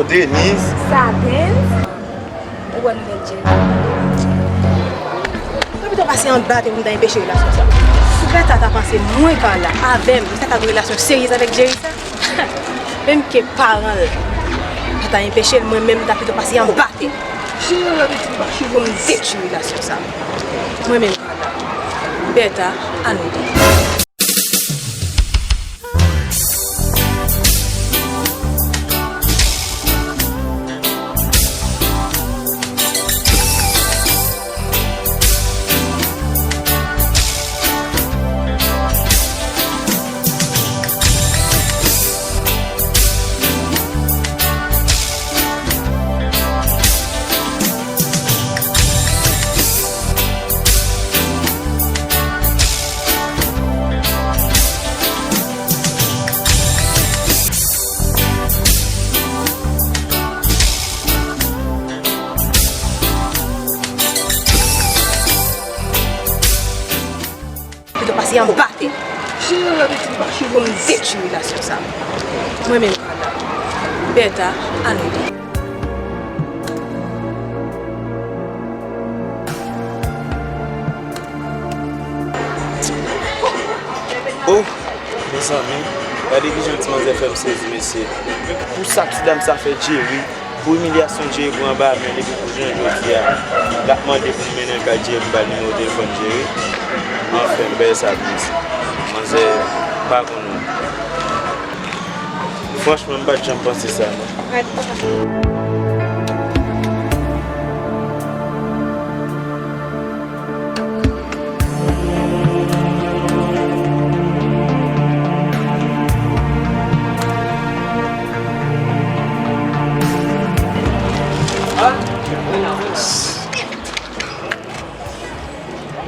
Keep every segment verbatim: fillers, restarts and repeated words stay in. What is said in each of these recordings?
Denise. Sa Denise. Ou wè nou nèt Jerry. Mwen pito pase anba tè pou m ta enpeche relasyon sa. Pou Bertha ta panse mwen Carla avè m, sa ta yon relasyon seryez avèk Jerry sa. Menm ke paran l pa ta enpeche l, mwen menm m ta pito pase anba tè pou m detwi relasyon sa. Mwen menm Carla. Bertha, ann rete. Pito pase anba tè. Pou m detwi relasyon sa. Mwen menm Carla. Bertha, ann rete. Oh, mezanmi, gade kijan ti manzè fè m sezi, mesye. Pou sa ti dam sa fè Jerry, pou imilyasyon Jerry pran anba men l, epi pou jounen jodi a, l ap mande pou m mennen l kay Jerry pou m ba l nimewo telefòn Jerry. Anfen, m peye sa pou misye. Manzè pa konn ou. Franchman, m pa t janm panse sa, non.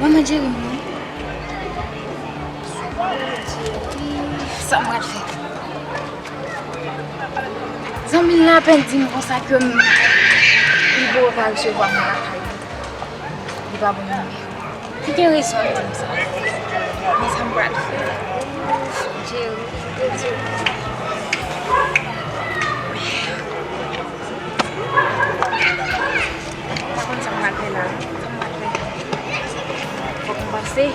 Manman Jerry, non. Sa m pral fè? Zanmi l la apèn di m konsa ke m, li poko ka resevwa m nan lakay li. Li pa ban m nimewo. Li gen rezon l di m sa. Men sa m pral fè? Jerry. M pa konn sa m pral fè la. Sa m pral fè? Fòk m panse.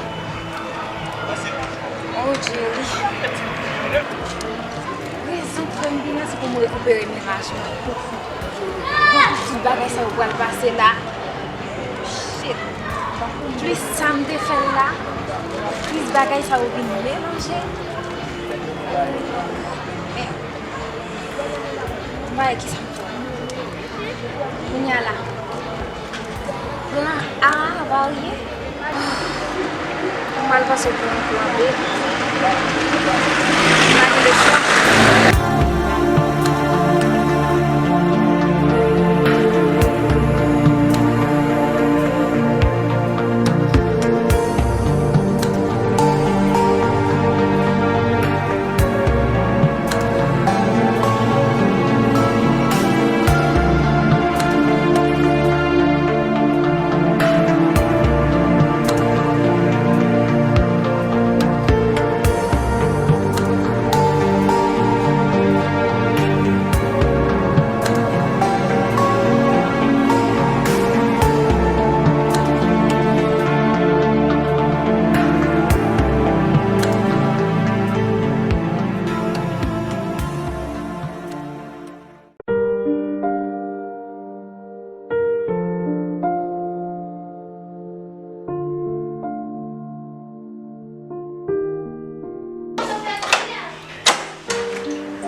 Oh, Jerry. Rezon k fè m vin la, se pou m rekipere mennaj mwen. Bon, tout bagay sa yo pral pase la. Shit. Plis sa m te fè l la, plis bagay sa yo vin melanje. Men, m pa wè kisa m fè. Kounye a la, plan A varye. Mwen al panse pou yon plan B. Pa gen lechwa.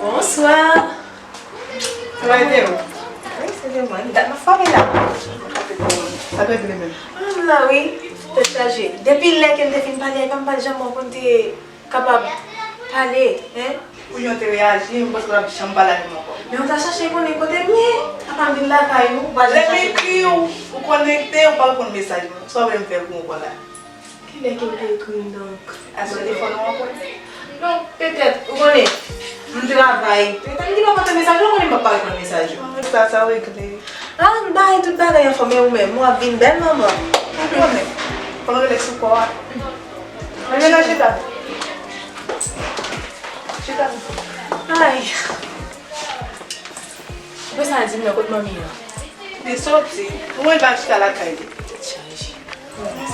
Bonswa. Sa va ete w? Wi, se te mwen. Dat m ap frape la. Sa t regle menm? M la wi, tèt chaje. Depi lè ke n te fin pale a, e pa m pa t janm wè w konn te kapab pale, en? Pou jan w te reyaji, m panse w t ap janm pale avè m ankò. Men w ta chache konnen kote m ye. Apa m vin lakay ou, ou pa janm chache. Lè m ekri w, ou konekte, ou pa reponn mesaj mwen. Sa w vle m fè pou ou ankò la? Kilè ke m te ekri w donk? Aswè te fò non ankò? Non, petèt, ou konnen, m travay. Petèt m te pa pote mesaj ou, ou konnen m p ap pa reponn mesaj ou. Sa, sa regle. Ah, m bay tout bagay anfòm, e ou menm, w ap vin bèl manman. Ou konnen. Fò n rilaks sou kò a. Ann al chita. Chita. Ay. Sa di m nan, kot manmi an? Li soti. Ou wè l pa chita lakay li? Tèt chaje.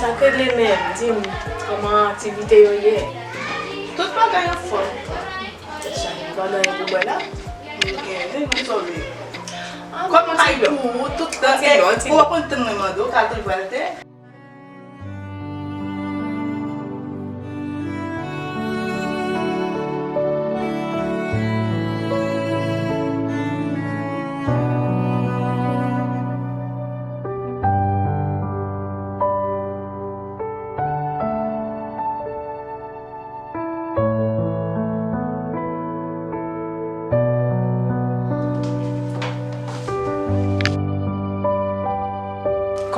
Sa k regle menm? Di m, kòman aktivite yo ye? Tout bagay anfòm. Tèt chaje. Ou pa gen anyen pou bwè la? M gen, men m sove. Kòm kay pou ou tout tan, ou pa konn tann mwen mande w, ka toujou al tè.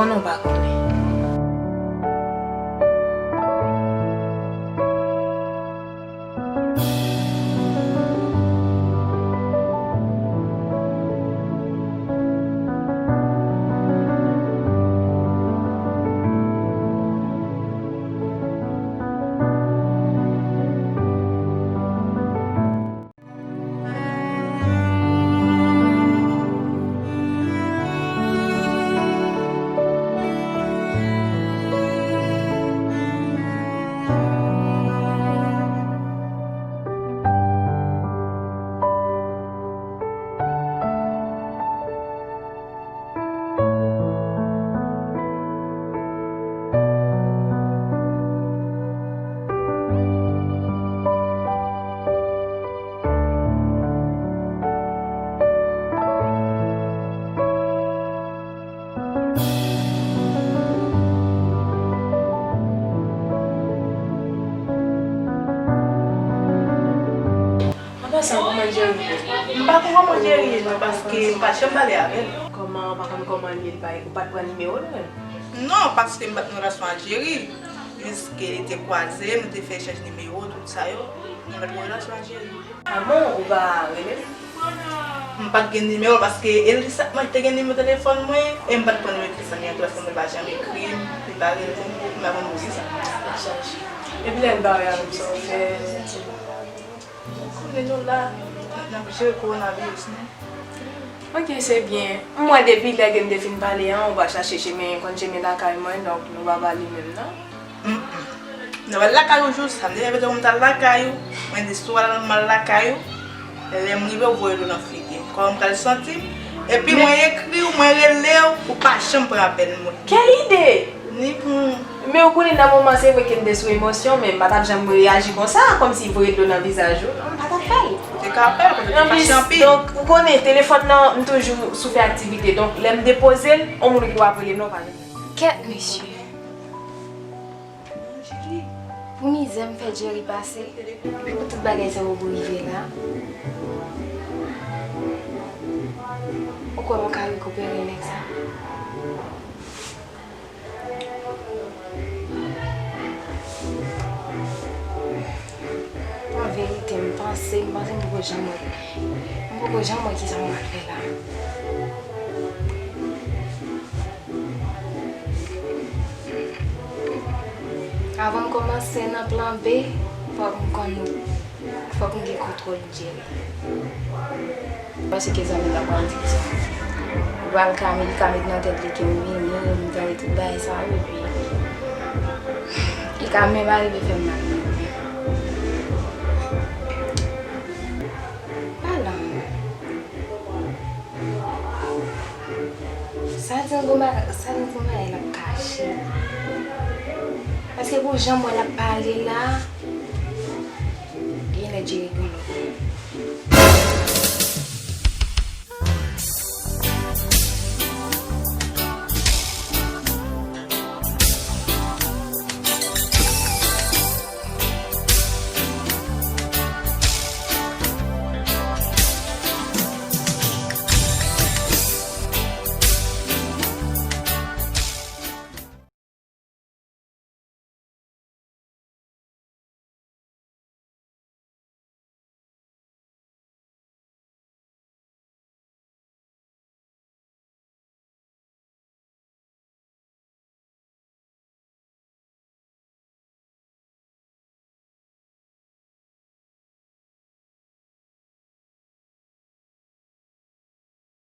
Konnen w pa konnen. An pasan, kòman Jerry ye? M pa konn kòman Jerry ye non, paske m pa janm pale avè l. Kòman, ou pa konn kòman l ye, ou pa t pran nimewo l menm? Non, paske m pa t nan relasyon ak Jerry. Jiske li te kwaze, nou te fè echanj nimewo, tout sa yo. Mwen pa t gen relasyon ak Jerry. A bon, ou pa rele l? M pa t gen nimewo l paske e li sèlman ki te gen nimewo telefòn mwen, e m pa t pran nimewo telefòn li an tou, paske mwen pa janm ekri m, li pa rele m, m pa konn pou kisa. Epi lè l bare avè m, sa w fè? Konnen nou la, n ap jere kowonaviris, non? Ok, se byen. M wè depi lè ke n te fin pale an, ou pa chache chemen, konn chemen lakay mwen, donk nou pa pale menm, non? Mm, mm. N ap al lakay ou jou sa, m te repete w m t al lakay ou, mwen di si w al m al lakay ou, lè m rive ou voye dlo nan figi m, kòman m pral santi m? Epi mwen ekri w, mwen rele w, ou pa janm pran apèl mwen. Quelle idée! Ni pou. Men ou konnen nan moman se vre ke m te sou emosyon, men m pa t ap janm reyaji konsa, kòmsi voye dlo nan vizaj ou. Non, m pa t ap fè l. Ou te ka fè l, kote te fache anpil. Donk, ou konnen, telefòn nan, m toujou sou fè aktivite. Donk, lè m depoze l, on moun ki w ap rele m nan, ou pa rele m. Kèt, mesye. Pou mizè m fè Jerry pase, pou tout bagay sa yo pou rive la, ou kwè mwen ka rekipere nèg sa? An verite, m panse, m panse m poko janm wè, m poko janm wè kisa m pral fè la. Avan m kòmanse nan plan B, fòk m konn, fòk m gen kontwòl Jerry. Paske zanmi la pral di sa. Li pral ka, li ka met nan tèt li ke m vini, m tande tout bagay sa yo, epi li ka menm arive fè m mal menm. Palan. Sa di yon bagay, sa di yon bagay l ap kache. Paske pou jan m wè l ap pale la, genlè Jerry gen lòt moun.